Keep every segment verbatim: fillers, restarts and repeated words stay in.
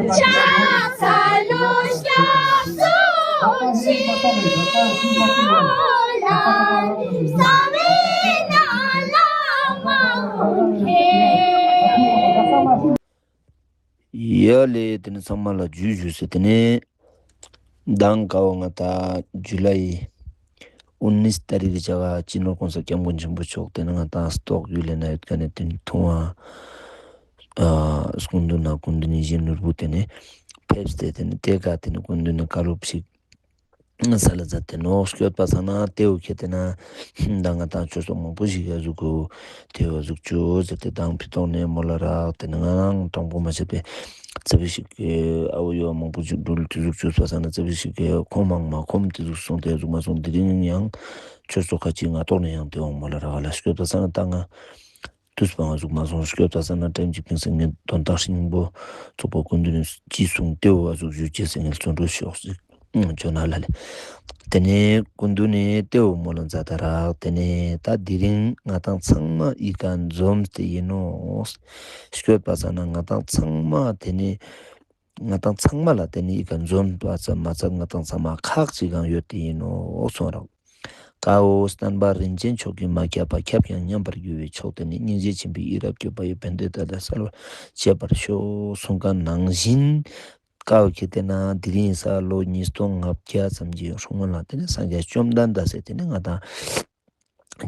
ཡ་ལེ། དེ་ནི་ཚང་མ་ལ་ཇུ་ཇུ་ཟེར། དེ་ནི་མདང་ཀ་བོ་ང་ཏང་ཇུ་ལའི་ཨུན་ནིས་ཏ་རིག་གི་ཆ་ག་སྤྱི་ནོར་གོང་ས་སྐྱབས་མགོན་ཆེན་པོ་མཆོག་དེ་ནི་ང་ཏང་སྟོག་ཡུལ་ལི་ན་ཡོད་ཁན་ནི་དེ་ནི་ཐུང་བ་ཨ་སྐུ་མདུན་ན་སྐུ་མདུན་ནི་ཡིད་བཞིན་ནོར་བུ་དེ་ནི་ཕེབས་ཏེ་དེ་ནི་དེ་ཀ་དེ་ནི་སྐུ་མདུན་ནི་བཀའ་སློབ་ཞིག་སལ་ལ་མཛད་དེ་ནོག། སྐྱོད་པ་སང་ན་དེ་བོ་ཁྱེད་དེ་ན་མདང་ང་ཏང་ཆོས་ཚོགས་མང་པོ་ཞིག་ག་ཟུག་གོ། དེ་བོ་ཟུག་ཅོ་ཟེར་ཏེ་མདང་ཕི་ཏོག་ནེ་མོལ་ལ་རག། དེ་ནི་ང་རང་དྲང་པོ་མ་བྱས་པའི་ཙ་པིག་ཞིག་གི་ཨ་བོ་ཡོ་མང་པོ་ཞིག་འགྲུལ་དེ་ཟུག་ཅོས་པ་སང་ན་ཙ་པིག་ཞིག་གི་ཁོམ་མང་མ་ཁོམ་དེ་ཟུག་སོང་། དེ་ཟུག་མ་སོང་། དེ་རིང་ཡང་ཆོས་ཚོགས་ཁ་ཅིག་ང་ཏོག་ནེ་ཡང་དེ་བོ་མོལ་ལ་རག་ལ། སྐྱོད་པ་སང་ན་ད་ང་དུས་པ་ང་ཟུག་མ་སོང་། སྐྱོད་པ་སང་ན་ཏེམ་ཅིག་ཕིང་སེ་ངས་དོན་དག་ཤིང་པོ་ཚོགས་པ་སྐུ་མདུན་ནི་ཅི་གསུངས་དེ་བོ་ཨ་ཟུག་ཞུ་ཅེས་སེ་ངས་བརྩོན་འགྲུས་ཤོག་ཟེར་ཅོ་ན་ལ་ལེ། དེ་ནེ་སྐུ་མདུན་ནི་དེ་བོ་མོལ་ལ་མཛད་ད་རག། དེ་ནེ་ད་དེ་རིང་ང་ཏང་ཚང་མ་ཨི་ཀ་འཛོམས་ཏེ་ཡིན་ནོག། སྐྱོད་པ་སང་ན་ང་ཏང་ཚང་མ་དེ་ནེ་ང་ཏང་ཚང་མ་ལ་དེ་ནེ་ཨི་ཀ་འཛོམས་པ་ཙམ་མ་ཚད་ང་ཏང་ཚང་མ་ཁག་ཅིག་གང་ཡོད་དེ་ཡིན་ནོག་གསུངས་རག། ཀ་བོ་བསྟན་པ་རིན་ཆེན་མཆོག་གིས་མ་ཁྱབ་པ། ཁྱབ་ཀྱང་ཉམས་པར་འགྱུར་བའི་མཆོག། དེ་ནི་སྙིང་རྗེ་ཆེན་པོའི་ཡིད་རབ་བསྐྱོད་པ་ཡི། ཕན་བདེའི་དལ་དག་གསལ་བར་བྱེད་པར་ཤོག་གསུངས་ཁན་ནང་བཞིན་ཀ་བོ་ཁྱེད་དེ་ན་དེ་རིང་ས་ལོ་ཉིས་སྟོང་ལྔ་བརྒྱ་ཙམ་གྱི་སྔོན་ལ་དེ་ནི་སངས་རྒྱས་བཅོམ་ལྡན་འདས་སི་དེ་ནི་ང་ཏང་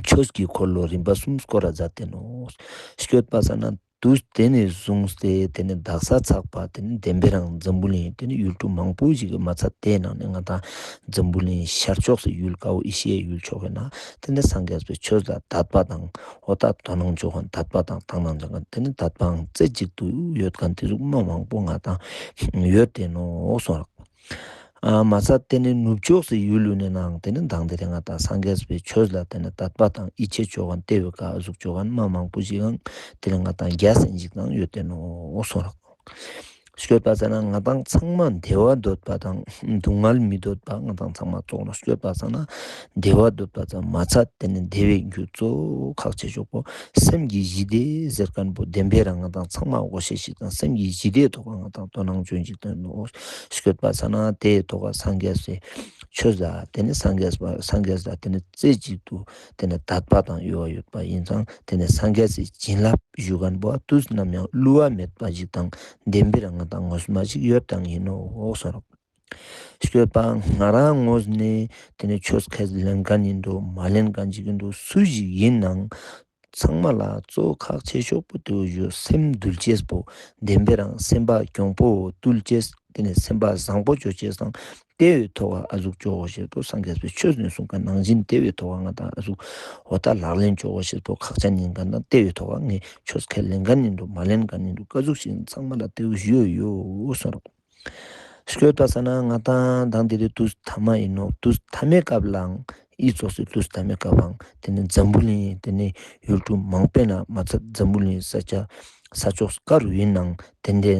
ཆོས་ཀྱི་འཁོར་ལོ་རིམ་པ་གསུམ་བསྐོར་ར་མཛད་དེ་ནོག། སྐྱོད་པ་སང་ན་དུས་དེ་ནེ་བཟུང་སྟེ་དེ་ནེ་དག་ས་ཚག་པ་དེ་ནེ་བདེན་པའི་རང་འཛམ་བུ་གླིང་དེ་ནེ་ཡུལ་གྲུ་མང་པོ་ཞིག་གི་མ་ཚད་དེའི་ནང་ནེ་ང་ཏང་འཛམ་བུ་གླིང་ཤར་ཕྱོགས་སི་ཡུལ་ཀ་བོ་ཨེ་ཤི་ཡའི་ཡུལ་ཕྱོགས་ཀྱི་ནང་དེ་ནེ་སངས་རྒྱས་པའི་ཆོས་ལ་དད་པ་དང་འོ་ད་དོ་སྣང་ཅོ་ཁན་དད་པ་དང་དག་སྣང་ཅོ་ཁན་དེ་ནེ་དད་པའང་རྩེ་གཅིག་ཏུ་ཡོད་ཁན་དེ་ཟུག་མ་མང་པོ་ང་ཏང་ཡོད་དེ་ནོག་གསུངས་རག། ཨ་མ་ཚད་དེ་ནེ་ནུབ་ཕྱོགས་སི་ཡུལ་ལུ་ནེ་ནང་དེ་ནེ་མདང་དེ་རིང་ང་ཏང་སངས་རྒྱས་པའི་ཆོས་ལ་དེ་ནེ་དད་པ་དང་ཡིད་ཆེས་ཅོ་ཁན་དེ་བོའི་ཀ་ཟུག་ཅོ་ཁན་མ་མང་པོ་ཞིག་ཡང་དེ་ནེ་ང་ཏང་རྒྱ་སེ་ཞིག་ནང་ཡོད་དེ་ནོག་གསུངས་རག། སྐྱོད་པ་སང་ན་ང་ཏང་ཚང་མ་བདེ་བ་འདོད་པ་དང་སྡུག་བསྔལ་མི་འདོད་པ་ང་ཏང་ཚང་མ་ཙོགས་ནོག། སྐྱོད་པ་སང་ན་བདེ་བ་འདོད་པ་ཙམ་མ་ཚད་དེ་ནེ་བདེ་བའི་རྒྱུ་གཙོ་བོ་ཁག་ཆེ་ཤོས་པོ་སེམས་ཀྱི་ཞི་བདེ་ཟེར་ཁན་པོ་བདེན་པའི་རང་ང་ཏང་ཚང་མ་དགོས་ཤེས་ཤིག་དང་སེམས་ཀྱི་ཞི་བདེའི་ཐོག་ང་ཏང་དོ་སྣང་ཅོ་ཞིག་དང་ནོག། སྐྱོད་པ་སང་ན་དེའི་ཐོག་སངས་རྒྱས་སི་ཆོས་ལ་དེ་ནེ་སངས་རྒྱས་པ་སངས་རྒྱས་ལ་དེ་ནེ་རྩེ་གཅིག་ཏུ་དེ་ནེ་དད་པ་དང་གཡོ་བ་ཡོད་པ་ཡིན་ཙང་དེ་ནེ་སངས་རྒྱས་སི་བྱིན་རླབས་ཞུ་ཁན་པོ་དུས་ནམ་ཡང་བསླུ་བ་མེད་པ་ཞིག་དང་བདེན་པའི་རང་ང་ཏང་ངོ་མ་ཞིག་ཡོད་དང་ཡིན་ནོག་གསུངས་རག། སྐྱོད་པ་ང་རང་ངོས་ནེ་དེ་ནེ་ཆོས་ཁས་ལེན་ཁན་ཡིན་འགྲོ་མ་ལེན་ཁན་ཞིག་ཡིན་འགྲོ་སུ་ཞིག་ཡིན་ནང་ཚང་མ་ལ་གཙོ་བོ་ཁག་ཆེ་ཤོས་པོ་དེ་བོ་ཞུ་སེམས་འདུལ་ཅེས་པོ་བདེན་པའི་རང་སེམས་པ་གྱོང་པོ་བཏུལ་ཅེས་དེ་ནེ་སེམས་པ་བཟང་པོ་ཅོ་ཅེས་དང་དེ་བོའི་ཐོག་ཨ་ཟུག་ཅོ་དགོས་ཤེས་པོ་སངས་རྒྱས་པའི་ཆོས་ནེ་གསུངས་ཁན་ནང་བཞིན་དེ་བོའི་ཐོག་ང་ཏང་ཨ་ཟུག་འོ་ད་ལག་ལེན་ཅོ་དགོས་ཤེས་པོ་ཁག་ཅན་ཡིན་ཁན་དང་དེ་བོའི་ཐོག་ངས་ཆོས་ཁས་ལེན་ཁན་ཡིན་འགྲོ་མ་ལེན་ཁན་ཡིན་འགྲོ་ཀ་ཟུག་ཞིག་ཚང་མ་ལ་དེ་བོ་ཞུ་ཡོད་གསུངས་རག། སྐྱོད་པ་སང་ན་ང་ཏང་མདང་དེ་རིང་དུས་ཐ་མ་ཡིན་ནོག། དུས་ཐ་མའི་སྐབས་ལའང་ཨི་ཙོགས་སི་དུས་ཐ་མའི་སྐབས་ལའང་དེ་ནེ་འཛམ་བུ་གླིང་དེ་ནེ་ཡུལ་གྲུ་མང་པོའི་ནང་མ་ཚད་འཛམ་བུ་གླིང་ས་ཆ་ས་ཕྱོགས་ག་རུ་ཡིན་ནང་དེ་ནེ་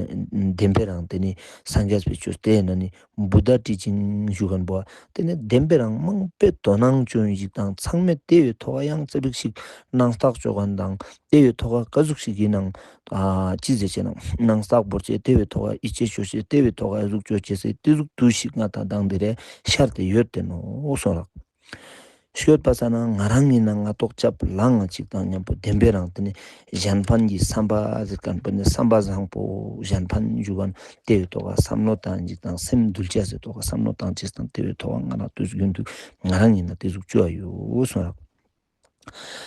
བདེན་པའི་རང་དེ་ནེ་སངས་རྒྱས་པའི་ཆོས་དེ་ནང་ནེ་བུདྡྷ་ཊི་ཅིང་ཞུ་ཁན་པོ་དེ་ནེ་བདེན་པའི་རང་མང་པོའི་དོ་སྣང་ཅོ་ཞིག་དང་ཚང་མས་དེ་བོའི་ཐོག་ཡང་ཙ་པིག་ཞིག་སྣང་བརྟག་ཅོ་ཁན་དང་དེ་བོའི་ཐོག་ཀ་ཟུག་ཞིག་ཡིན་ནང་ཨ་ཅི་ཟེར་ཅེ་ན་སྣང་བརྟག་བོར་ཅེས་དེ་བོའི་ཐོག་ཡིད་ཆེས་ཅོ་ཅེས་དེ་བོའི་ཐོག་ཨ་ཟུག་ཅོ་ཅེས་སི་དེ་ཟུག་དུས་ཤིག་ང་ཏང་མདང་དེ་རིང་ཤར་ཏེ་ཡོད་དེ་ནོག་གསུངས་རག། སྐྱོད་པ་སང་ན་ང་རང་ཡིན་ན་ང་ཏོག་ཅབ་ལངས་ཅིག་དང་མཉམ་པོ་བདེན་པའི་རང་དེ་ནེ་གཞན་ཕན་གྱི་བསམ་པ་ཟེར་ཁན་པོ་ནེ་བསམ་པ་བཟང་པོ་གཞན་ཕན་ཞུ་ཁན་དེ་བོའི་ཐོག་བསམ་བློ་བཏང་ཅིག་དང་སེམས་འདུལ་ཅེས་སི་ཐོག་བསམ་བློ་བཏང་ཅིག་དང་དེ་བོའི་ཐོག་ང་རང་དུས་རྒྱུན་དུ་ང་རང་ཡིན་ན་དེ་ཟུག་ཅོ་ཡོད་གསུངས་རག།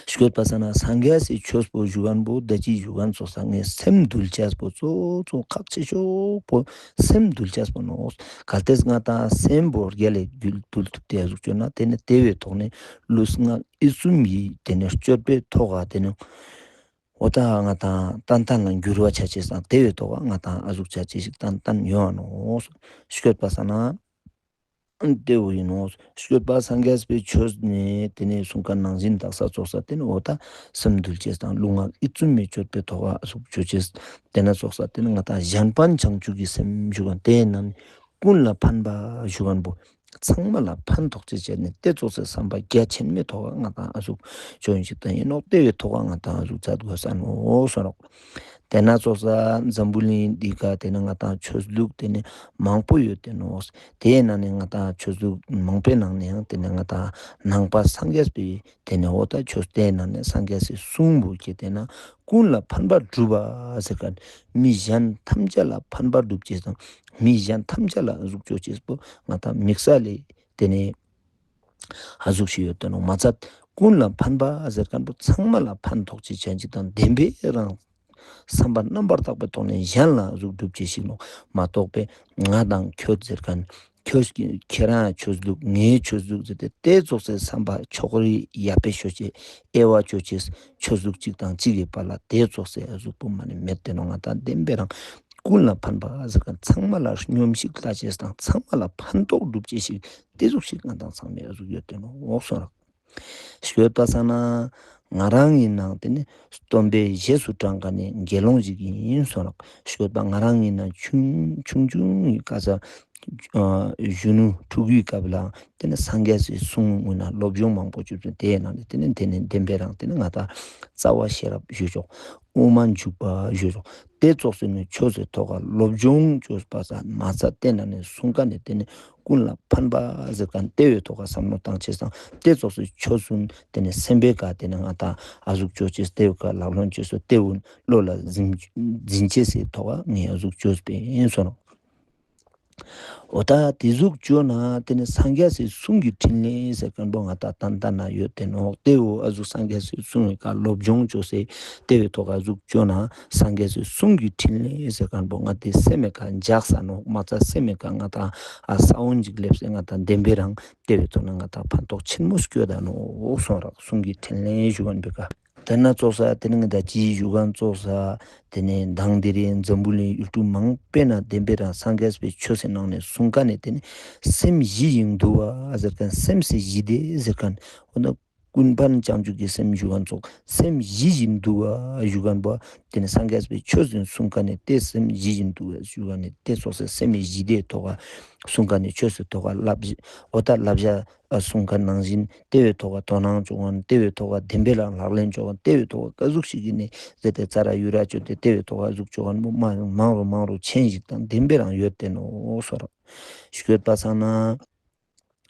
སྐྱོད་པ་སང་ན་སངས་རྒྱས་སི་ཆོས་པོ་ཞུ་ཁན་པོ་ད་ཅི་ཞུ་ཁན་ཙོགས་ས་ངས་སེམས་འདུལ་ཅེས་པོ་གཙོ་གཙོ་ཁག་ཆེ་ཤོས་པོ་སེམས་འདུལ་ཅེས་པོ་ནོག། གལ་ཏེ་ང་ཏང་སེམས་པོ་རྒྱལ་ལ་འདུལ་ཐུབ་སྟེ་ཟུག་ཅོ་ན་དེ་ནེ་དེ་བོའི་ཐོག་ནེ་ལུས་ངག་ཡིད་གསུམ་གྱི་དེ་ནེ་སྤྱོད་པའི་ཐོག་ག་དེ་ནེ་འོ་ད་ང་ཏང་ཏན་ཏན་ལ་འགྱུར་བ་ཆ་ཅེས་དང་དེ་བོའི་ཐོག་ག་ང་ཏང་ཨ་ཟུག་ཆ་ཅེས་ཤིག་ཏན་ཏན་ཡོང་ནོག། སྐྱོད་པ་སང་ན། དེ་བོ་ཡིན་ནོག། སྐྱོད་པ་སངས་རྒྱས་པའི་ཆོས་ནེ་དེ་ནེ་གསུངས་ཁན་ནང་བཞིན་དག་ས་ཙོགས་ས་དེ་ནེ་འོ་ད་སེམས་འདུལ་ཅེས་དང་ལུས་ངག་ཡིད་གསུམ་མི་སྤྱོད་པའི་ཐོག་ག་ཨ་ཟུག་ཅོ་ཅེས་དེ་ནེ་ཙོགས་ས་དེ་ནེ་ང་ཏང་གཞན་ཕན་བྱང་ཆུབ་ཀྱི་སེམས་ཞུ་ཁན་དེ་ནང་ཀུན་ལ་ཕན་པ་ཞུ་ཁན་པོ་ཚང་མ་ལ་ཕན་ཐོགས་ཅེས་བྱས་ནས་དེ་ཙོགས་སི་བསམ་པ་རྒྱ་ཆེན་མོའི་ཐོག་ག་ང་ཏང་ཨ་ཟུག་ཅོ་ཡིན་ཅིག་དང་ཡིན་ནོག། དེ་བོའི་ཐོག་ག་ང་ཏང་ཨ་ཟུག་མཛད་དགོས་ས་ནོག་གསུངས་རོག། དེ་ན་ཙོགས་ས་འཛམ་བུ་གླིང་འདི་ཀ་དེ་ནི་ང་ཏང་ཆོས་ལུགས་དེ་ནི་མང་པོ་ཡོད་དེ་ནོག། དེའི་ནང་ནས་ང་ཏང་ཆོས་ལུགས་མང་པོའི་ནང་ནས་ཡང་དེ་ནི་ང་ཏང་ནང་པ་སངས་རྒྱས་པའི་དེ་ནི་འོ་ད་ཆོས་དེའི་ནང་ནས་སངས་རྒྱས་སི་གསུང་བོ་ཁྱེད་དེ་ན་ཀུན་ལ་ཕན་པར་སྒྲུབ་པ་ཟེར་ཁན། མི་གཞན་ཐམས་ཅད་ལ་ཕན་པར་སྒྲུབ་ཅེས་དང་མི་གཞན་ཐམས་ཅད་ལ་ཨ་ཟུག་ཅོ་ཅེས་པོ་ང་ཏང་དམིགས་བསལ་ལས་དེ་ནི་ཨ་ཟུག་ཤིག་ཡོད་དེ་ནོག། མ་ཚད་ཀུན་ལ་ཕན་པ་ཟེར་ཁན་པོ་ཚང་མ་ལ་ཕན་ཐོགས་ཅེས་ཅན་ཅིག་དང་བདེན་པའི་རང་བསམ་པ་རྣམ་པར་དག་པའི་ཐོག་ནས་གཞན་ལ་ཨ་ཟུག་སྒྲུབ་ཅེས་ཤིག་ནོག་མ་གཏོགས་པའི་ང་དང་ཁྱོད་ཟེར་ཁན། ཁྱོད་ཀྱི་ཁྱེད་རང་ཆོས་ལུགས་ངའི་ཆོས་ལུགས་ཟེར་ཏེ་དེ་ཙོགས་སེ་བསམ་པ་ཕྱོགས་རིས་ཡ་པེ་ཤོ་ཅེས་དབྱེ་བ་ཅོ་ཅེས་ཆོས་ལུགས་གཅིག་དང་གཅིག་གི་བར་ལ་དེ་ཙོགས་སེ་ཨ་ཟུག་པོ་མ་ནི་མེད་དེ་ནོག། ང་ཏང་བདེན་པའི་རང་ཀུན་ལ་ཕན་པ་ཟེར་ཁན་ཚང་མ་ལ་སྙོམས་ཤིག་ལྟ་ཅེས་དང་ཚང་མ་ལ་ཕན་ཐོགས་སྒྲུབ་ཅེས་ཤིག་དེ་ཟུག་ཤིག་ང་ཏང་ཚང་མའི་ཨ་ཟུག་ཡོད་དེ་ནོག་འོག་སོང་རག། ཤོད་པ་སང་ན་ང་རང་ཡིན་ནང་དེ་ནི་སྟོན་པའི་རྗེས་སུ་འབྲང་ཁན་ནི་དགེ་སློང་ཞིག་ཡིན་སོང་རག། ཤོད་པ་ང་རང་ཡིན་ན་ཆུང་ཆུང་ཆུང་ཡི་ཀ་ས་གཞོན་ནུ་ཕྲུ་གུའི་སྐབས་ལ་དེ་ནི་སངས་རྒྱས་སི་གསུང་ངུ་ན་སློབ་སྦྱོང་མང་པོ་བཅུག་ཚེ་དེའི་ནང་ནས་དེ་ནི་དེ་ནི་བདེན་པའི་རང་དེ་ནི་ང་ཏང་རྩ་བ་ཤེས་རབ་ཞུ་ཆོག། དབུ་མ་འཇུག་པ་ཞུ་ཆོག། དེ་ཙོགས་སེ་ནི་ཆོས་སི་ཐོག་ལ་སློབ་སྦྱོང་བཅོས་པ་ས་མ་ཚད་དེ་ན་ནི་གསུང་ཁན་ནི་དེ་ནི་ཀུན་ལ་ཕན་པ་ཟེར་ཁན་དེ་བོའི་ཐོག་ལ་བསམ་བློ་བཏང་ཅེས་དང་དེ་ཙོགས་སེ་ཆོས་སུན་དེ་ནི་སེམས་པའི་ཀ་དེ་ནི་ང་ཏང་ཨ་ཟུག་ཅོ་ཅེས་དེ་བོའི་ཀ་ལག་ལེན་ཅོ་ཅེས་དེ་བོ་བློ་ལ་འཛིན་འཛིན་ཅེས་སི་ཐོག་ལ་ངས་ཨ་ཟུག་ཅོས་པིན་སོང་། འོ་ད་དེ་ཟུག་ཅོ་ན་དེ་ནི་སངས་རྒྱས་སི་གསུང་གི་ཕྲིན་ལས་ཟེར་ཁན་པོ་ང་ཏང་ཏན་ཏན་ན་ཡོད་དེ་ནོག། དེ་བོ་ཨ་ཟུག་སངས་རྒྱས་སི་གསུང་གི་ཀ་སློབ་སྦྱོང་ཅོ་སེ་དེ་བོའི་ཐོག་ཨ་ཟུག་ཅོ་ན་སངས་རྒྱས་སི་གསུང་གི་ཕྲིན་ལས་ཟེར་ཁན་པོ་ང་ཏེ་སེམས་མེད་ཀ་འཇགས་ས་ནོག། མ་ཚད་སེམས་མེད་ཀ་ང་ཏང་ཨ་ས་བོན་ཅིག་ལེབས་སེ་ང་ཏང་བདེན་པའི་རང་དེ་བོའི་ཐོག་ན་ང་ཏང་ཕན་ཐོགས་ཆེན་མོ་སྐྱོད་ད་ནོག་འོག་སོང་རག། གསུང་གི་ཕྲིན་ལས་ཞུ་ཁན་པོའི་ཀ་དེ་ན་ཙོགས་ས་དེ་ནི་ང་ཏང་ཅི་ཞུ་ཁན་ཙོགས་ས་དེ་ནི་མདང་དེ་རིང་འཛམ་བུ་གླིང་ཡུལ་གྲུ་མང་པོའི་ནང་བདེན་པའི་རང་སངས་རྒྱས་པའི་ཆོས་སི་ནང་ནས་གསུང་ཁན་ནི་དེ་ནི་སེམས་ཞི་ཞིང་དུལ་བ་ཟེར་ཁན་སེམས་སི་ཞི་བདེ་ཟེར་ཁན་འོ་ན་ཀུན་ཕན་བྱང་ཆུབ་ཀྱི་སེམས་ཞུ་ཁན་ཙོགས་སེམས་ཞི་ཞིང་དུལ་བ་ཞུ་ཁན་པོ་དེ་ནི་སངས་རྒྱས་པའི་ཆོས་སི་གསུང་ཁན་ནི་དེ་སེམས་ཞི་ཞིང་དུལ་བ་ཞུ་ཁན་ནི་དེ་ཙོགས་སེ་སེམས་ཞི་བདེའི་ཐོག་ག་གསུང་ཁན་ནི་ཆོས་སི་ཐོག་ག་བསླབ་བྱ་འོ་ད་བསླབ་བྱ་ཨ་གསུང་ཁན་ནང་བཞིན་དེ་བོའི་ཐོག་ག་དོ་སྣང་ཅོ་ཁན་དེ་བོའི་ཐོག་ག་བདེན་པའི་རང་ལག་ལེན་ཅོ་ཁན་དེ་བོའི་ཐོག་ག་ཀ་ཟུག་ཞིག་གི་ནི་ཟེར་ཏེ་ཙ་ར་ཡུ་ར་ཅོ་སྟེ་དེ་བོའི་ཐོག་ག་ཟུག་ཅོ་ཁན་པོ་མ་མང་རུ་མང་རུ་ཆེན་ཞིག་དང་བདེན་པའི་རང་ཡོད་དེ་ནོག་སོ་ར། ཤོད་པ་སང་ན་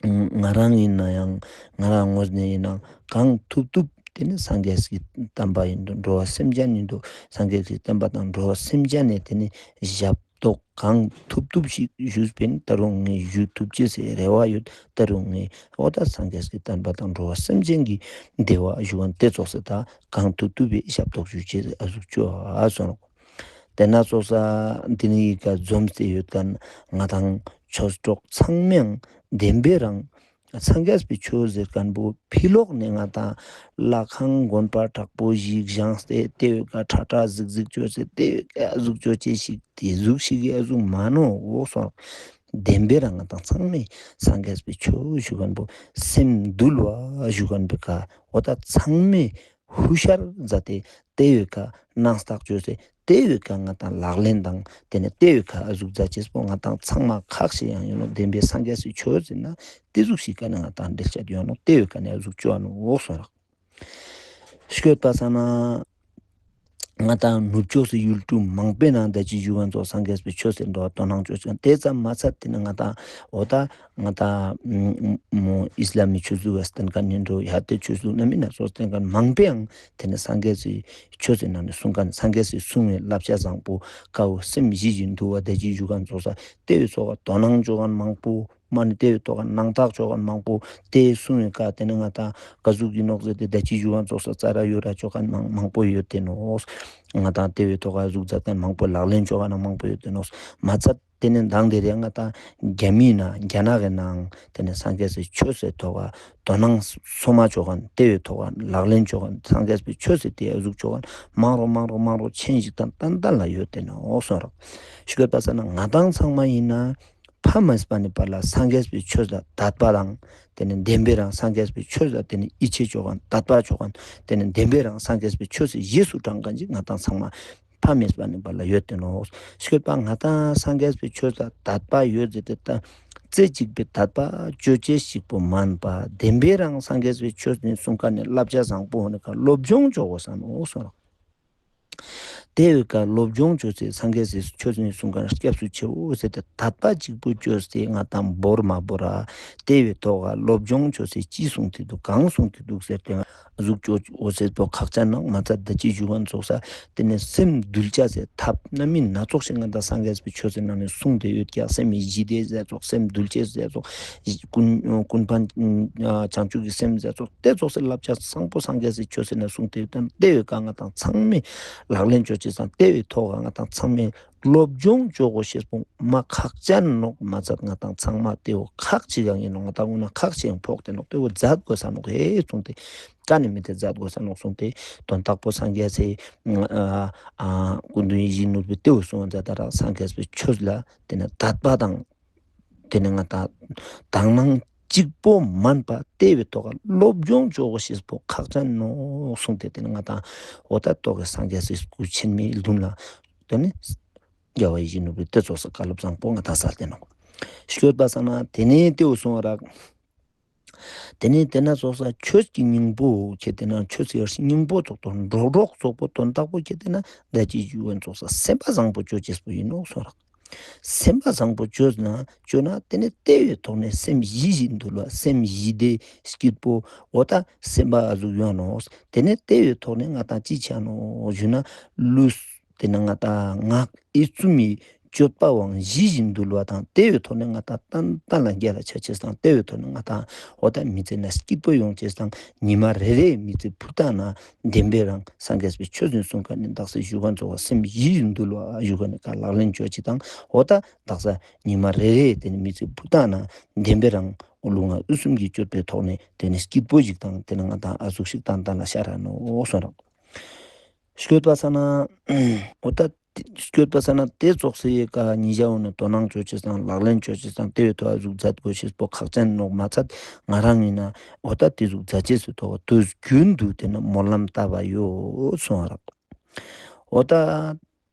ང་རང་ཡིན་ན་ཡང་ང་རང་ངོས་ནས་ཡིན་ན་གང་ཐུབ་ཐུབ་དེ་ནི་སངས་རྒྱས་ཀྱི་བསྟན་པ་ཡིན་འདུག། འགྲོ་བ་སེམས་ཅན་ཡིན་འདུག། སངས་རྒྱས་ཀྱི་བསྟན་པ་དང་འགྲོ་བ་སེམས་ཅན་ནི་དེ་ནི་ཞབས་ཏོག་གང་ཐུབ་ཐུབ་ཞིག་ཞུས་པིན། ད་རུང་ངས་ཞུ་ཐུབ་ཅེས་སི་རེ་བ་ཡོད། ད་རུང་ངས་འོ་ད་སངས་རྒྱས་ཀྱི་བསྟན་པ་དང་འགྲོ་བ་སེམས་ཅན་གྱི་བདེ་བ་ཞུ་ཁན་དེ་ཙོགས་སེ་ད་གང་ཐུབ་ཐུབ་པའི་ཞབས་ཏོག་ཞུ་ཅེས་ཨ་ཟུག་ཅོ་ཨ་སོང་། དེ་ན་ཙོགས་ས་འདི་ནི་ཡི་ག་འཛོམས་ཏེ་ཡོད་ཁན་ང་དང་ཆོས་གྲོགས་ཚང་མའང་བདེན་པའི་རང་སངས་རྒྱས་པའི་ཆོས་ཟེར་ཁན་པོ་ཕི་ལོགས་ནས་ང་དང་ལྷ་ཁང་དགོན་པ་དྲག་པོ་ཞིག་བཞེངས་ཏེ་དེ་བོའི་ཀ་ཁྲ་ཁྲ་ཟིག་ཟིག་ཅོས་ཏེ་དེ་བོའི་ཀ་ཨ་ཟུག་ཅོ་ཅེས་ཤིག་དེ་ཟུག་ཤིག་གི་ཨ་ཟུག་མ་ནོག་འོ་སོང་། བདེན་པའི་རང་ང་དང་ཚང་མས་སངས་རྒྱས་པའི་ཆོས་ཞུ་ཁན་པོ་སེམས་དུལ་བ་ཞུ་ཁན་པོའི་ཀ་འོ་ད་ཚང་མས་ཧུ་ཤར་མཛད་དེ་དེ་བོའི་ཀ་སྣང་བཏགས་ཅོས་ཏེ་དེ་བོའི་ཀ་ང་དང་ལག་ལེན་དང་དེ་ནས་དེ་བོའི་ཀ་ཨ་ཟུག་མཛད་ཅེས་པོ་ང་དང་ཚང་མ་ཁག་ཤེས་ཡང་ཡོད་ནོག། བདེན་པའི་སངས་རྒྱས་སི་ཆོས་ཟེར་ན་དེ་ཟུག་ཤིག་ག་ནས་ང་དང་འགྲེལ་བཤད་ཡོད་ནོག། དེ་བོའི་ཀ་ནས་ཨ་ཟུག་ཅོ་ཨ་ནོག་འོ་སོང་རག། ཤོད་པ་སང་ན་ང་དང་ནུབ་ཕྱོགས་སི་ཡུལ་གྲུ་མང་པོའི་ནང་ད་ཅི་ཞུ་ཁན་ཙོགས་སངས་རྒྱས་པའི་ཆོས་ཟེར་འགྲོ་བ་དོ་སྣང་ཅོ་ཅེས་དེ་ཙམ་མ་ཚད་དེ་ནི་ང་དང་འོ་ད་ང་དང་མོ་ཨིས་ལམ་མི་ཆོས་ལུགས་ལ་བརྟེན་ཁན་ཡིན་འགྲོ་ཡ་དེ་ཆོས་ལུགས་ན་མིན་ན་ཙོགས་བརྟེན་ཁན་མང་པོའང་དེ་ནི་སངས་རྒྱས་སི་ཆོས་ཟེར་ནང་ནས་གསུང་ཁན་སངས་རྒྱས་སི་གསུང་བའི་བསླབ་བྱ་བཟང་པོ་ཀ་བོ་སེམས་ཞི་ཞིང་དུལ་བ་ད་ཅི་ཞུ་ཁན་ཙོགས་ས་དེ་བོའི་ཙོགས་ཀ་དོ་སྣང་ཅོ་ཁན་མང་པོ་མ་ནི་དེ་བོའི་ཐོག་ག་སྣང་བཏགས་ཅོ་ཁན་མང་པོ་དེ་གསུང་བའི་ཀ་དེ་ནི་ང་དང་ཀ་ཟུག་གི་ནོག་ཟེར་ཏེ་ད་ཅི་ཞུ་ཁན་ཙོགས་ས་ཙ་ར་ཡོ་ར་ཅོ་ཁན་མང་མང་པོ་ཡོད་དེ་ནོག། ང་དང་དེ་བོའི་ཐོག་ག་ཟུག་མཛད་ཁན་མང་པོ་ལག་ལེན་ཅོ་ཁན་མང་པོ་ཡོད་དེ་ནོག། མ་ཚད་དེ་ནི་མདང་དེ་རིང་ང་དང་རྒྱ་མིའི་ནང་རྒྱ་ནག་གི་ནང་དེ་ནི་སངས་རྒྱས་སི་ཆོས་སི་ཐོག་ག་དོ་སྣང་སོ་མ་ཅོ་ཁན་དེ་བོའི་ཐོག་ག་ལག་ལེན་ཅོ་ཁན་སངས་རྒྱས་པའི་ཆོས་སི་དེ་ཨ་ཟུག་ཅོ་ཁན་མང་རུ་མང་རུ་མང་རུ་ཆེན་ཞིག་དང་ཏན་ཏན་ལ་ཡོད་དེ་ནོག་འོ་སོང་རག། ཤོད་པ་སང་ན་ང་དང་ཚང་མ་ཡིན་ན་ཕ་མེས་པ་ནི་བར་ལ་སངས་རྒྱས་པའི་ཆོས་ལ་དད་པ་དང་དེ་ནི་བདེན་པའི་རང་སངས་རྒྱས་པའི་ཆོས་ལ་དེ་ནི་ཡིད་ཆེས་ཅོ་ཁན་དད་པ་ཅོ་ཁན་དེ་ནི་བདེན་པའི་རང་སངས་རྒྱས་པའི་ཆོས་སི་རྗེས་སུ་འབྲང་ཁན་ཅིག་ང་དང་ཚང་མ་ཕ་མེས་པ་ནི་བར་ལ་ཡོད་དེ་ནོག། ཤོད་པ་ང་དང་སངས་རྒྱས་པའི་ཆོས་ལ་དད་པ་ཡོད་ཟེར་ཏེ་ད་རྩེ་གཅིག་པའི་དད་པ་ཅོ་ཅེས་ཤིག་པོ་མན་པ་བདེན་པའི་རང་སངས་རྒྱས་པའི་ཆོས་ནི་གསུང་ཁན་ནི་བསླབ་བྱ་བཟང་པོ་ནི་ཀ་སློབ་སྦྱོང་ཅོ་དགོས་ས་ནོག་འོ་སོང་རག། ཏེ་བོའི་ཀ་སློབ་སྦྱོང་ཅོ་ཅེས་སངས་རྒྱས་སི་ཆོས་ནི་གསུང་ཁན་སྐྱབས་སུ་མཆིའོ་ཟེར་ཏེ་དད་པ་གཅིག་པུ་ཅོས་ཏེ་ང་དང་བོར་མ་བོར་ར། ཏེ་བོའི་ཐོག་ག་སློབ་སྦྱོང་ཅོ་ཅེས་ཅི་གསུངས་ཏེ་འདུག་གང་གསུངས་ཏེ་འདུག་ཟེར་ཏེ་ཟུག་ཅོ་འོ་ཟེར་པོ་ཁག་ཅན་ནོག་མ་ཚད་ད་ཅི་ཞུ་ཁན་ཙོགས་ས་ཏེ་ནེ་སེམས་འདུལ་ཅེས་སི་ཐབས་སྣ་མིན་སྣ་ཚོགས་ཤིག་ང་དང་སངས་རྒྱས་པའི་ཆོས་སི་ནང་ནེ་གསུངས་ཏེ་ཡོད་ཀྱག་སེམས་ཞི་བདེ་ཟེར་ཙོགས་སེམས་འདུལ་ཅེས་ཟེར་ཙོགས་ཀུན་ཀུན་ཕན་བྱང་ཆུབ་ཀྱི་སེམས་ཟེར་ཙོགས་ཏེ་ཙོགས་སི་བསླབ་བྱ་བཟང་པོ་སངས་རྒྱས་སི་ཆོས་སི་ནང་གསུངས་ཏེ་ཡོད་དམ། ཏེ་བོའི་ཀ་ང་དང་ཚང་མས་ལག་ལེན་ཅོ་ཅེས་སང་ཏེ་བོའི་ཐོག་ག་ང་དང་ཚང་མས་སློབ་སྦྱོང་ཅོ་གོས་ཤེས་པོ་མ་ཁག་ཅན་ནོག་མ་ཚད་ང་དང་ཚང་མ་ཏེ་བོ་ཁག་ཅིག་ཡང་ཨིན་ནོག་ང་དང་འོ་ན་ཁག་ཅིག་ཡང་ཕོག་སྟེ་ནོག་ཏེ་བོ་མཛད་གོས་ས་ནོག་ཧེ་གསུངས་ཏེ་ཀ་ནེ་མི་ཏེ་མཛད་གོས་ས་ནོག་གསུངས་ཏེ་དོན་དག་པོ་སངས་རྒྱས་སི་ཨ་ཨ་སྐུ་མདུན་ཡིད་བཞིན་ནོར་བུའི་ཏེ་བོ་གསུངས་མཛད་ད་ར་སངས་རྒྱས་པའི་ཆོས་ལ་ཏེ་ནེ་དད་པ་དང་ཏེ་ནེ་ང་དང་དག་སྣང་གཅིག་པོ་མན་པ་ཏེ་བོའི་ཐོག་ག་སློབ་སྦྱོང་ཅོ་གོས་ཤེས་པོ་ཁག་ཅན་ནོག་གསུངས་ཏེ་ཏེ་ནེ་ང་དང་འོ་ད་ཐོག་ག་སངས་རྒྱས་སི་སྐུ་ཆེན་མོའི་མདུན་ལ་ཏེ་ནེ་རྒྱལ་བ་ཡིད་བཞིན་ནོར་བུའི་ཏེ་ཙོགས་སི་བཀའ་སློབ་བཟང་པོ་ང་དང་སལ་ཏེ་ནོག་སྐྱོད་པ་སང་ན་ཏེ་ནེ་ཏེ་བོ་གསུངས་པ་རག་ཏེ་ནེ་ཏེ་ན་ཙོགས་ས་ཆོས་ཀྱི་སྙིང་པོ་ཁྱེར་ཏེ་ན་ཆོས་ཀྱི་སྙིང་པོ་ཙོགས་དང་འགྲོགས་འགྲོགས་ཙོགས་པོ་དོན་དག་པོ་ཁྱེར་ཏེ་ན་ད་ཅི་ཞུ་ཁན་ཙོགས་ས་སེམས་པ་བཟང་པོ་ཅོ་ཅེས་པོ་ཨིན་ནོག་གསུངས་རག་སེམས་པ་བཟང་པོ་ཅོས་ན་ཅོས་ན་ཏེ་ནེ་ཏེ་བོའི་ཐོག་ནེ་སེམས་ཞི་ཞིང་དུལ་བ་སེམས་ཞི་བདེ་སྐྱིད་པོ་འོ་ད་སེམས་པ་ཨ་ཟུག་ཡོང་ནོག་ཏེ་ནེ་ཏེ་བོའི་ཐོག་ནེ་ང་དང་ཅི་ཆ་ནོག་ཞུ་ན་ལུས་ཏེ་ནེ་ང་དང་ངག་ཡིད་གསུམ་མི་སྤྱོད་པའང་ཞི་ཞིང་དུལ་བ་དང་ཏེ་བོའི་ཐོག་ནེ་ང་དང་ཏན་ཏན་ལ་རྒྱལ་ལ་ཆ་ཅེས་དང་ཏེ་བོའི་ཐོག་ནེ་ང་དང་འོ་ད་མི་ཚེ་ན་སྐྱིད་པོ་ཡོང་ཅེས་དང་ཉི་མ་རེ་རེ་མི་ཚེ་ཕུད་ད་ན་བདེན་པའི་རང་སངས་རྒྱས་པའི་ཆོས་ནི་གསུང་ཁན་ནི་དག་ས་ཞུ་ཁན་ཙོགས་སེམས་ཞི་ཞིང་དུལ་བ་ཞུ་ཁན་ནི་ཀ་ལག་ལེན་ཅོ་ཅེས་དང་འོ་ད་དག་ས་ཉི་མ་རེ་རེ་ཏེ་ནེ་མི་ཚེ་ཕུད་ད་ན་བདེན་པའི་རང་ལུས་ངག་ཡིད་གསུམ་གྱི་སྤྱོད་པའི་ཐོག་ནེ་ཏེ་ནེ་སྐྱིད་པོ་ཞིག་དང་ཏེ་ནེ་ང་དང་ཨ་ཟུག་ཤིག་ཏན་ཏན་ལ་ཤར་ར་ནོག་གསུངས་རག་སྐྱོད་པ་སང་ན་འོ་ད་སྐྱོད་པ་སང་ན་ཏེ་ཙོགས་སི་ཀ་ཉེ་ཞའོ་ནི་དོ་སྣང་ཅོ་ཅེས་དང་ལག་ལེན་ཅོ་ཅེས་དང་ཏེ་བོའི་ཐོག་ཨ་ཟུག་མཛད་གོས་ཤེས་པོ་ཁག་ཅན་ནོག་མ་ཚད་ང་རང་ཨིན་ན་འོ་ད་ཏེ་ཟུག་མཛད་ཅེས་སི་ཐོག་དུས་རྒྱུན་དུ་ཏེ་ནེ་སྨོན་ལམ་བཏབ་པ་ཡོད་གསུངས་རག་འོ་ད་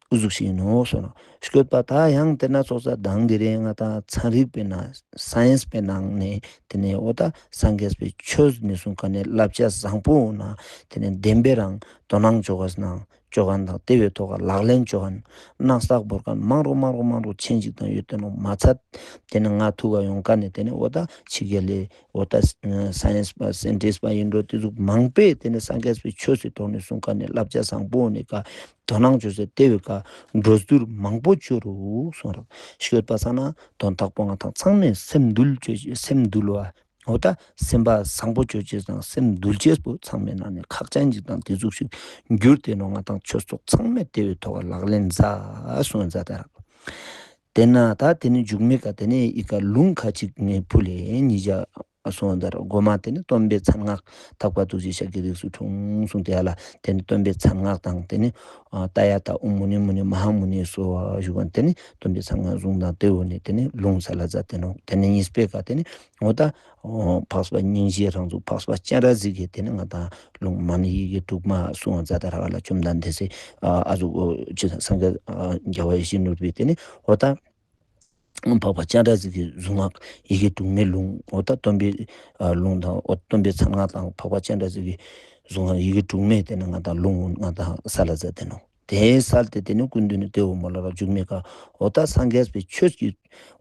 འུ་ཟུག་ཤིག་ཨིན་ནོག་གསུངས་རག་སྐྱོད་པ་ད་ཡང་ཏེ་ན་ཙོགས་ས་དང་དེ་རིང་ང་དང་ཚན་རིག་པའི་ནང་སའེན་སི་པའི་ནང་ནེ་ཏེ་ནེ་འོ་ད་སངས་རྒྱས་པའི་ཆོས་ནི་གསུང་ཁན་ནི་བསླབ་བྱ་བཟང་པོ་འོ་ན་ཏེ་ནེ་བདེན་པའི་རང་དོ་སྣང་ཅོ་གོས་ན་ཅོ་ཁན་དང་ཏེ་བོའི་ཐོག་ག་ལག་ལེན་ཅོ་ཁན་ནང་བསགས་བོར་ཁན་མང་རུ་མང་རུ་མང་རུ་ཆེན་ཅིག་དང་ཡོད་ཏེ་ནོག་མ་ཚད་ཏེ་ནེ་ང་ཐུག་ག་ཡོང་ཁན་ནི་ཏེ་ནེ་འོ་ད་ཕྱི་རྒྱལ་ལི་འོ་ད་སའེན་སི་པ་སེན་ཊིསྟ་པ་ཨིན་འགྲོ་ཏེ་ཟུག་མང་པོས་ཏེ་ནེ་སངས་རྒྱས་པའི་ཆོས་སི་ཐོག་ནེ་གསུང་ཁན་ནི་བསླབ་བྱ་བཟང་པོ་འོ་ནི་ཀ་དོ་སྣང་ཅོས་ཏེ་ཏེ་བོའི་ཀ་འགྲོ་འདུག་མང་པོ་ཅོ་རུག་གསུངས་རག་སྐྱོད་པ་སང་ན་དོན་དག་པོ་ང་དང་ཚང་མས་སེམས་འདུལ་ཅོ་སེམས་འདུལ་བ། འོ་ད་སེམས་པ་བཟང་པོ་ཅོ་ཅེས་དང་སེམས་འདུལ་ཅེས་པོ་ཚང་མའི་ནང་ནེ་ཁག་ཅན་ཅིག་དང་ཏེ་ཟུག་ཤིག་གྱུར་ཏེ་ནོག་ང་དང་ཆོས་ཚོགས་ཚང་མས་ཏེ་བོའི་ཐོག་ལག་ལེན་མཛད་གསུངས་མཛད་ད་རག་ཏེ་ན་ད་ཏེ་ནེ་མཇུག་མའི་ཀ་ཏེ་ནེ་ཨི་ཀ་ལུང་ཁ་ཅིག་ངས་ཕུལ་ལེ་ཉེ་ཞའོ་གསུངས་མཛད་ད་རག་གོ་མ་ཏེ་ནེ་སྟོན་པའི་མཚན་སྔགས་ཐེག་པ་ཐུགས་རྗེ་ཤཱཀྱའི་རིགས་སུ་འཁྲུངས་གསུངས་ཏེ་ཡ་ལ་ཏེ་ནེ་སྟོན་པའི་མཚན་སྔགས་དང་ཏེ་ནེ་ཏདྱ་ཐཱ་ཨོཾ་མུ་ནེ་མུ་ནེ་མ་ཧཱ་མུ་ནེ་སྭཱ་ཧཱ་ཞུ་ཁན་ཏེ་ནེ་སྟོན་པའི་མཚན་སྔགས་གསུངས་དང་ཏེ་འོ་ནེ་ཏེ་ནེ་ལུང་སལ་ལ་མཛད་དེ་ནོག་ཏེ་ནེ་གཉིས་པའི་ཀ་ཏེ་ནེ་འོ་ད་འཕགས་པ་སྙིང་རྗེའི་རང་གཟུགས་འཕགས་པ་སྤྱན་རས་གཟིགས་ཀྱི་ཏེ་ནེ་ང་དང་ལུང་མ་ཎི་ཡི་གེ་དྲུག་མ་གསུངས་མཛད་ད་རག་ལ་བཅོམ་ལྡན་འདས་སི་ཨ་ཟུག་ཅི་སངས་རྒྱས་རྒྱལ་བ་ཡིད་བཞིན་ནོར་བུའི་ཏེ་ནེ་འོ་ད་འཕགས་པ་སྤྱན་རས་གཟིགས་ཀྱི་གཟུངས་སྔགས་ཡི་གེ་དྲུག་མའི་ལུང་འོ་ད་སྟོན་པའི་ལུང་དང་འོ་སྟོན་པའི་མཚན་སྔགས་དང་འཕགས་པ་སྤྱན་རས་གཟིགས་ཀྱི་གཟུངས་སྔགས་ཡི་གེ་དྲུག་མའི་ཏེ་ནེ་ང་དང་ལུང་ང་དང་སལ་ལ་མཛད་དེ་ནོག་ཏེ་སལ་ཏེ་ཏེ་ནེ་སྐུ་མདུན་ནེ་ཏེ་འོ་མོལ་ལ་རག་མཇུག་མའི་ཀ་འོ་ད་སངས་རྒྱས་པའི་ཆོས་ཀྱི་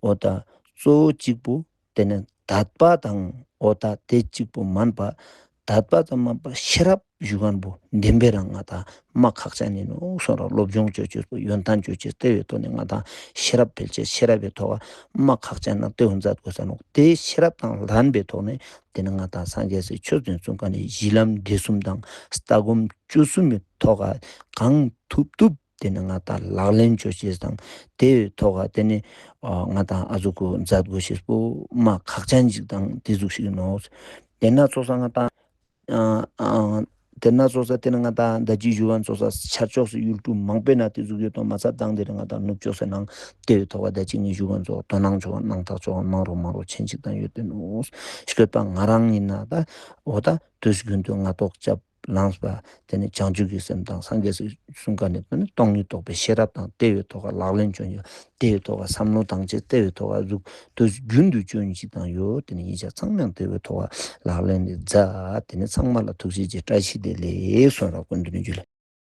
འོ་ད་གཙོ་བོ་གཅིག་པོ་ཏེ་ནེ་དད་པ་དང་འོ་ད་ཏེ་གཅིག་པོ་མན་པ་དད་པ་དང་མན་པ་ཤེས་རབ་ཞུ་ཁན་པོ་བདེན་པའི་རང་ང་དང་མ་ཁག་ཅན་ཨིན་ནོག་གསུངས་རག་སློབ་སྦྱོང་ཅོ་ཅེས་པོ་ཡོན་ཏན་ཅོ་ཅེས་ཏེ་བོའི་ཐོག་ནེ་ང་དང་ཤེས་རབ་འཕེལ་ཅེས་ཤེས་རབ་པའི་ཐོག་མ་ཁག་ཅན་ན་ཏེ་འོ་མཛད་གོས་ས་ནོག་ཏེ་ཤེས་རབ་དང་ལྡན་པའི་ཐོག་ནེ་ཏེ་ནེ་ང་དང་སངས་རྒྱས་སི་ཆོས་ནི་གསུང་ཁན་ནི་གཞི་ལམ་འབྲས་གསུམ་དང་ལྟ་སྒོམ་སྤྱོད་གསུམ་མི་ཐོག་ག་གང་ཐུབ་ཐུབ་ཏེ་ནེ་ང་དང་ལག་ལེན་ཅོ་ཅེས་དང་ཏེ་ཐོག་ག་ཏེ་ནེ་ང་དང་ཨ་ཟུག་གུ་མཛད་གོས་ཤེས་པོ་མ་ཁག་ཅན་ཅིག་དང་ཏེ་ཟུག་ཤིག་ཨིན་ནོག་ཏེ་ན་ཙོགས་ས་ང་དང་ཨ་ཨ་ཏེ་ན་ཙོགས་ས་ཏེ་ནེ་ང་དང་ད་ཅི་ཞུ་ཁན་ཙོགས་ས་ཆར་ཕྱོགས་སུ་ཡུལ་གྲུ་མང་པོའི་ནང་ཏེ་ཟུག་ཡོད་དོ་མ་ཚད་དང་ཏེ་རིང་ང་དང་ནུབ་ཕྱོགས་སུ་ནང་ཏེ་ཐོག་ག་ད་ཅི་ངས་ཞུ་ཁན་ཙོགས་དོ་སྣང་ཅོ་ཁན་སྣང་ཐག་ཅོ་ཁན་མང་རུ་མང་རུ་ཆེན་ཅིག་དང་ཡོད་དེ་ནོག་སྐྱོད་པ་ང་རང་ཨིན་ན་ད་འོ་ད་དུས་རྒྱུན་དུ་སྔ་ཐོག་སྐྱབས་ལངས་པ་ཏེ་ནེ་བྱང་ཆུབ་ཀྱི་སེམས་དང་སངས་རྒྱས་སི་གསུང་ཁན་ནི་ཏེ་ནེ་སྟོང་ཉིད་རྟོགས་པའི་ཤེས་རབ་དང་ཏེ་བོའི་ཐོག་ག་ལག་ལེན་ཅོ་ཡ་ཏེ་བོའི་ཐོག་ག་བསམ་བློ་བཏང་ཅེས་ཏེ་བོའི་ཐོག་ག་ཟུག་དུས་རྒྱུན་དུ་ཅོ་ཅེས་དང་ཡོད། ཏེ་ནེ་ཡིན་ཅེས་ཚང་མ་ཡང་ཏེ་བོའི་ཐོག་ག་ལག་ལེན་ཏེ་མཛད། ཏེ་ནེ་ཚང་མ་ལ་ཐུགས་རྗེ་ཆེ་བཀྲ་ཤིས་བདེ་ལེགས་གསུངས་རག་སྐུ་མདུན་ནེ་ཇུ་ལེ།